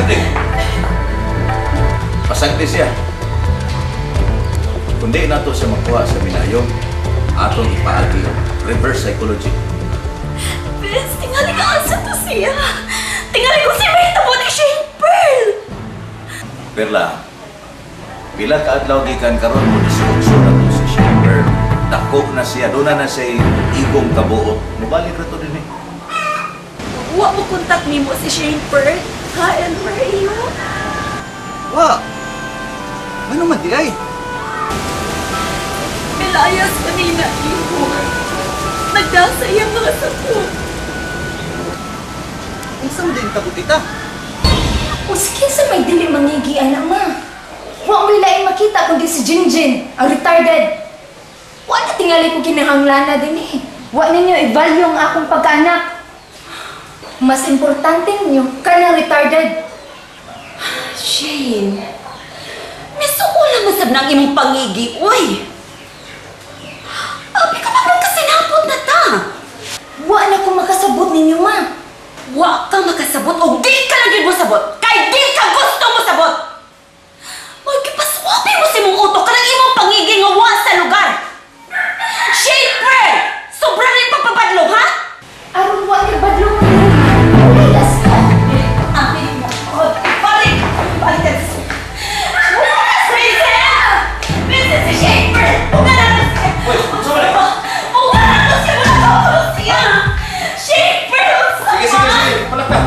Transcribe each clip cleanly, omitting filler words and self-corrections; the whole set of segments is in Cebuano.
Pasagdi! Pasagdi siya. Kundi nato siya makuha sa minayo, atong ipaagi reverse psychology. Vince, tingali ka asa to siya. Tingali ko si May tabo ni Shane Pearl. Perla, pila ka adlaw gikan karon mo 18 na to si Shane Pearl. Dako na siya, doon na siya igong kabuot. Mubalik ra to din eh. Wa mo kontak nimo si Shane Pearl. Ha, Elmer, iyo? Wa! Ano man di ay? Milayas kanina, iho. Nagdasa iyang mga sakop. Unsa man din tabo, tita? O sige sa may dili mangigi, anak ma. Wa mo laing makita kundi si Jinjin, ang retarded. Wa na tingali ko kinahanglana din eh. Wa ninyo i-value ang akong pagkaanak. Mas importante ninyo, kanang retarded. Shane, misuula masab ng imong pangigi, uy! Abi ka ba kasinapot na ta? Wa na ko makasabot ninyo, ma. Wa ka makasabot o di ka lagi mo sabot! Kay di ka gusto mo sabot! Magkipaswapi mo si mong utok kanang imong pangigi nga wa sa lugar! Shane Pearl! Sobra rin pagpabadlo, ha? Aron wa ni badlong mo. Ulilas ka. Akin mo. Oh, balik! Balik ka! Vincent! Vincent, si Shane Pearl! Huwag na siya! Uy, unsa man eh? Huwag na siya! Wala ka siya! Shane Pearl! Sige, sige, sige. Palakta.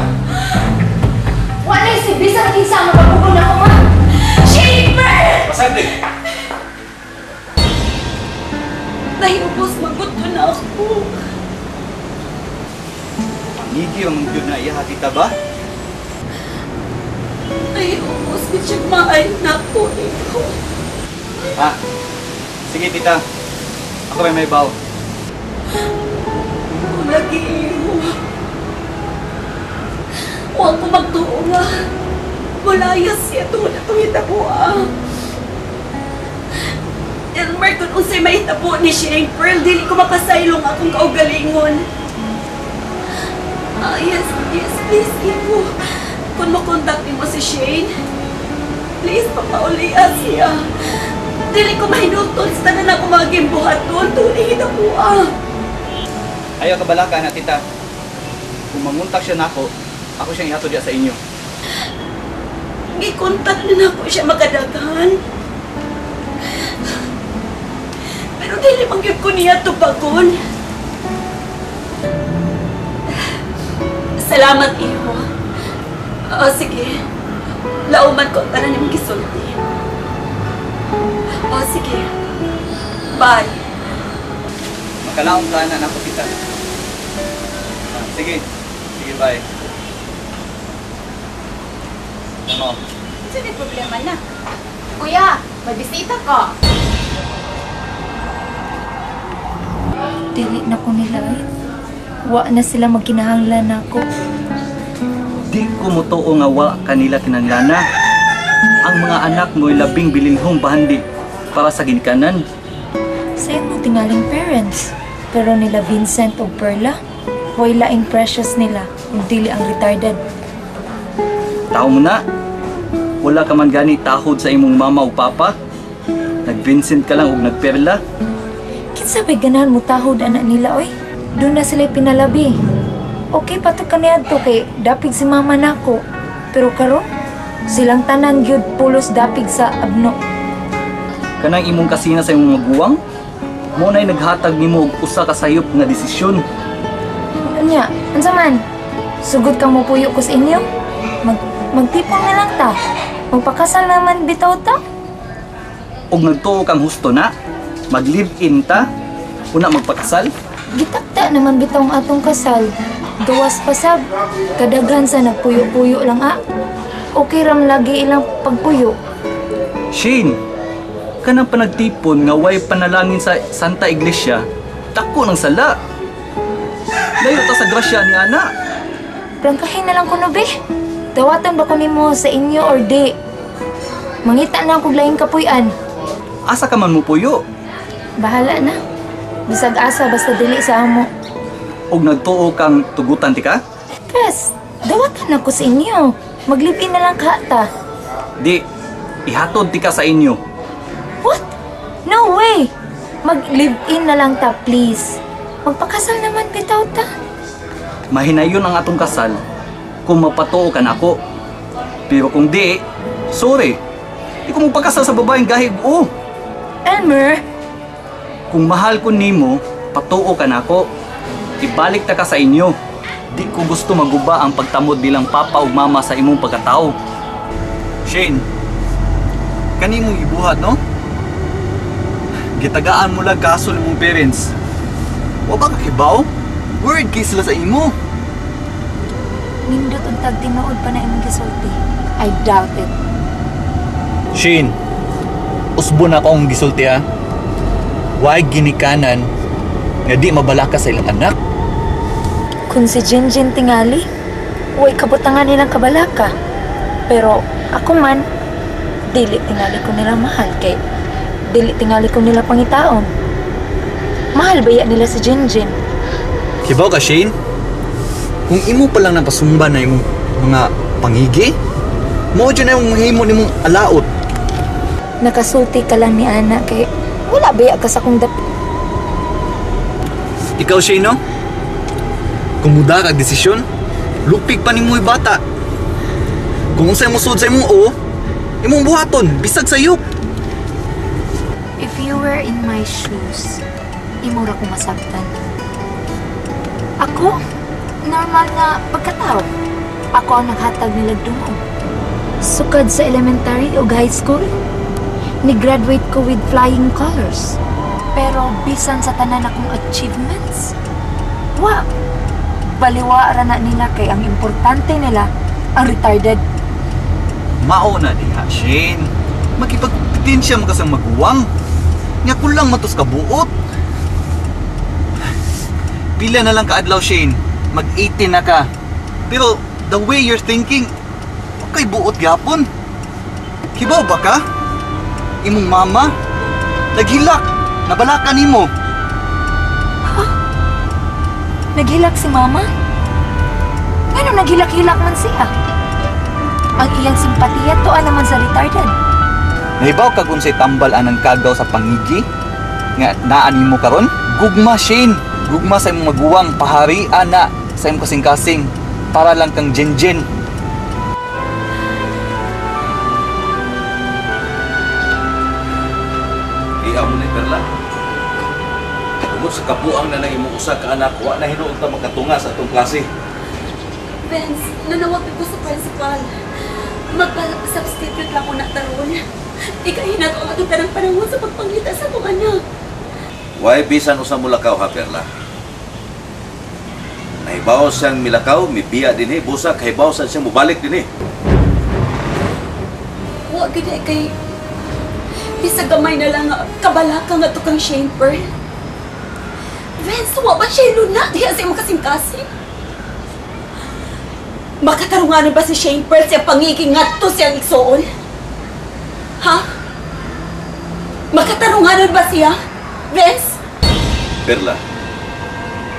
Wa na si bisan kinsa ang makapugon ako, ma. Shane Pearl! Pasagdi! Nahiubos, maguto na ako. Pangigi ang gyud na iya, tita ba? Nahiubos, bitsyag maay na ako. Ikaw. Ah, sige tita. Ako may baw. Lagi iyo. Huwag ko magtuo nga. Malayas siya tungod atong hitabo ah. Elmer, kung unsay mahitabo ni Shane Pearl, dili ko makasaylong akong kaugalingon. Ah, yes, yes, please, Ivo. Kung makontak nimo si Shane, please, papaulian siya. Dili ko mahinultol sa tanan ako mga gimbuhaton tungod ni hitabo ah. Ayaw ka balaka na tita. Kung manguntak siya nako, ako siyang ihatod diya sa inyo. Gikontak na nako siya makadaghan. Pero dili man gyud ko niya tubagon. Salamat, iho. Oo, sige. Lauman ko ang tanan niyong gisulti. Oo, sige. Bye. Makalaong ka na nako, tita. Ah, sige. Sige, bye. Ano? Sino may problema na? Kuya, may bisita ka. Dili na ko nila eh. Wa na sila magkinahanglan nako. Di ko motuo nga wa kanila kinanglana. Ang mga anak mo'y labing bilinhong bahandi para sa ginikanan. Sa imo tingaling parents. Pero nila Vincent o Perla, way laing precious nila kung dili ang retarded. Tao mo na. Wala ka man gani tahod sa imong mama o papa. Nag-Vincent ka lang og nagperla. Kinsa bay ganahan mo tahod anak nila oy? Doon na sila pinalabi. Okay pa to kaniadto kay dapig si mama nako. Pero karon silang tanan gyud pulos dapig sa abno. Kanang imong kasina sa imong maguwang, mo na'y naghatag nimo og usa ka sayop nga desisyon. Anya, unsa man? Sugod ka mo puyo ko sa inyo? Magtipon na lang ta. Magpakasal naman bitaw ta. Og nagtuo kang husto na, mag-live-in ta, una magpakasal. Gitakta naman bitaw ang atong kasal. Gawas pa sab. Kadaghan sa nagpuyo-puyo lang ah. Okay ram lagi ilang pagpuyo. Shane, kanang panagtipon nga way panalangin sa Santa Iglesia, dako ng sala. Layo ta sa grasya ni ana. Prangkahin na lang ko no, be. Dawatan ba ko nimo sa inyo or di? Mangita na akong laing kapuy-an. Asa ka man mo puyo? Bahala na. Bisag asa basta dili sa amo. Og nagtuo kang tugutan ti ka? Pes, dawatan ako sa inyo. Mag-live-in na lang ka ta. Di, ihatod ti ka sa inyo. What? No way! Mag-live-in na lang ta, please. Magpakasal naman bitaw ta. Mahinayon ang atong kasal kung mapatuo ka nako. Pero kung di, sorry. Di ko magpakasal sa babaeng gahig o. Elmer! Kung mahal ko nimo, patuo ka nako. Ibalik ta ka sa inyo. Di ko gusto maguba ang pagtamod bilang papa ug mama sa imong pagkatao. Shane, kanimong ibuhat, no? Gitagaan mo lang kaso nimong parents. Wa ba ka kibaw? Worried kay sila sa imo. Nindot untag tinuod pa na imong gisulti. I doubt it. Shane, usbo na akong gisulti ha. Why ginikanan nga di mabalaka sa ilang anak? Kung si Jinjin tingali, way kabutangan nilang kabalaka. Pero ako man, dili tingali ko nila mahal kay dili tingali ko nila pangitaon. Mahal ba ya nila si Jinjin? Kibaw ka, Shane? Kung imo pa lang napasumba na imong mga pangigi, mao dyan na yung himo nimong alaot. Nakasulti ka lang ni Ana kay wala ba ya ka sa akong dap. Ikaw, Shane, no? Kung muda kag desisyon, lupig pa nimo bata. Kung unsay mosud sa imong o, imong buhaton bisag sayop. If you were in my shoes, imo ra ko masabtan. Ako, normal nga pagkatao. Ako ang naghatag nila dungog. Sukad sa elementary o high school, ni-graduate ko with flying colors. Pero bisan sa tanan akong achievements, wa, baliwa ra na nila kay ang importante nila ang retarded. Mao na diha, Shane. Makipagpitensya mo ka sa maguwang. Nga kulang matos ka buot. Pila na lang kaadlaw, Shane. Mag-18 na ka. Pero the way you're thinking, okay buot gyapon. Kibaw ba ka? Imong mama, naghilak, nabalaka nimo. Ha? Naghilak si mama? Ngano naghilak-hilak man siya? Ang iyang simpatiya tuan naman sa retarded. Nahibaw ka kung say tambal anang kagaw sa pangigi? Nga naan nimo karon? Gugma, Shane. Gugma sa imong maguwang, pahari ana sa imong kasing-kasing para lang kang Jinjin. Iyaw mo na, Perla. Tungod sa kabuang na nang imong usa ka anak, wa na hinuon ta makatunga sa atong klase. Vince, nanawag ko sa principal. Magpa-substitute lang ko na taron. Ikahinat ang atong tanang panahon sa pagpangita sa atong anak. Why bisan usa mo lakaw ha, Perla? Nahibaw siyang milakaw, mibiya din eh. Busa, kahibaw saan siyang mubalik din eh. Wa gid kay bisag gamay na lang kabalaka nga to kang Shane Pearl. Vince, wa ba siya luna diha sa imong kasing-kasing? Makatarunganon ba si Shane Pearl siya pangiging ngadto siyang igsuon? Ha? Makatarunganon ba siya, Vince? Perla,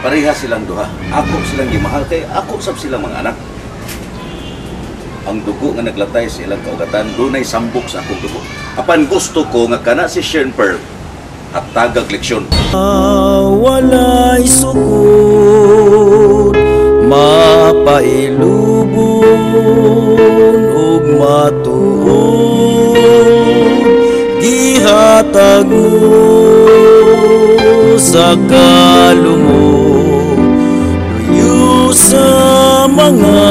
pareha silang duha. Ako silang gimahal kay ako sab silang mga anak. Ang dugo nga naglatay sa ilang kaugatan, dunay sambok sa akong dugo. Apan gusto ko nga kana si Shane Pearl at tagag leksyon. Walay sukod, mapailubon ug matuod, gihatag mo sa kalumok, luyo sa mga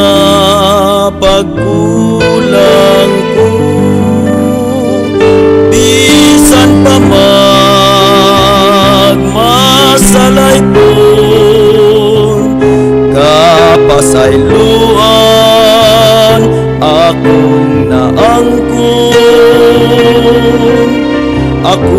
pagkulang ko. Bisan pa magmasalay ko, kapasayloan akong naangkon. Ako